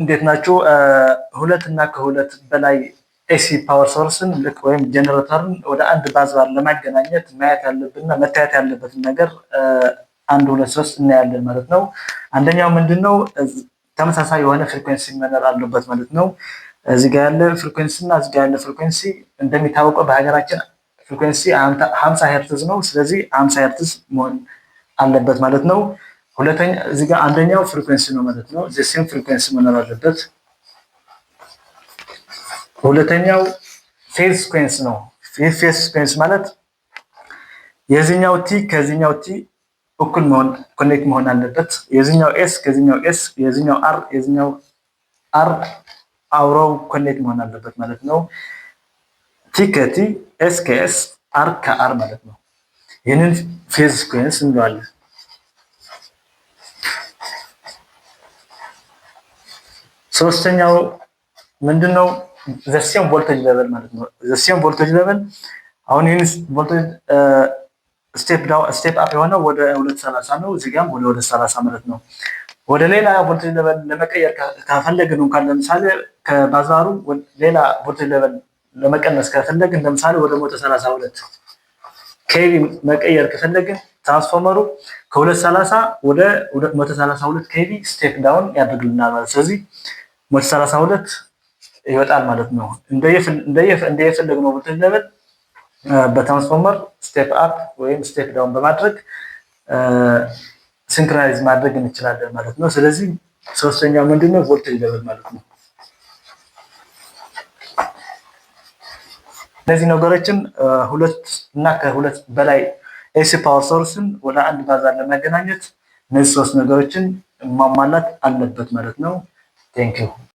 እንዴት ናችሁ? ሁለት እና ከሁለት በላይ AC power source ን ልክ ወይም ጀነሬተርን ወደ አንድ busbar ለማገናኘት ማየት ያለብንና መታየት ያለበትን ነገር አንድ፣ ሁለት፣ ሶስት እናያለን ማለት ነው። አንደኛው ምንድነው? ተመሳሳይ የሆነ frequency መኖር አለበት ማለት ነው። እዚህ ጋር ያለ frequency እና እዚህ ጋር ያለ frequency፣ እንደሚታወቀው በሀገራችን frequency 50 ሄርትዝ ነው። ስለዚህ 50 ሄርትዝ መሆን አለበት ማለት ነው። ሁለተኛ እዚህ ጋር አንደኛው frequency ነው ማለት ነው። Same frequency መኖር አለበት። ሁለተኛው phase sequence ነው። Phase sequence ማለት የዚህኛው T ከዚህኛው T እኩል መሆን፣ connect መሆን አለበት። የዚህኛው S ከዚህኛው S፣ የዚህኛው R የዚህኛው R አብረው connect መሆን አለበት ማለት ነው። T ከ T፣ S ከ S፣ R ከ R ማለት ነው። ይህንን phase sequence እንለዋለን። ሶስተኛው ምንድነው? The same voltage level ማለት ነው። The same voltage level፣ አሁን ይህን voltage step down step up የሆነው ወደ 230 ነው። እዚህ ጋርም ወደ 230 ማለት ነው። ወደ ሌላ voltage level ለመቀየር ከፈለግን እንኳን፣ ለምሳሌ ከ busbar ኡ ሌላ voltage level ለመቀነስ ከፈለግን፣ ለምሳሌ ወደ 132 kV መቀየር ከፈለግን፣ ትራንስፎርመሩ ከ230 ወደ 132 kV step down ያደርግልናል ማለት። ስለዚህ 132 ይወጣል ማለት ነው። እንደየፈለግነው voltage level በ transformer step up ወይም step down በማድረግ synchronize ማድረግ እንችላለን ማለት ነው። ስለዚህ ሶስተኛው ምንድነው? Voltage level ማለት ነው። እነዚህ ነገሮችን ሁለት እና ከሁለት በላይ AC power source ን ወደ አንድ busbar ለማገናኘት እነዚህ ሶስት ነገሮችን ማሟላት አለበት ማለት ነው። Thank you.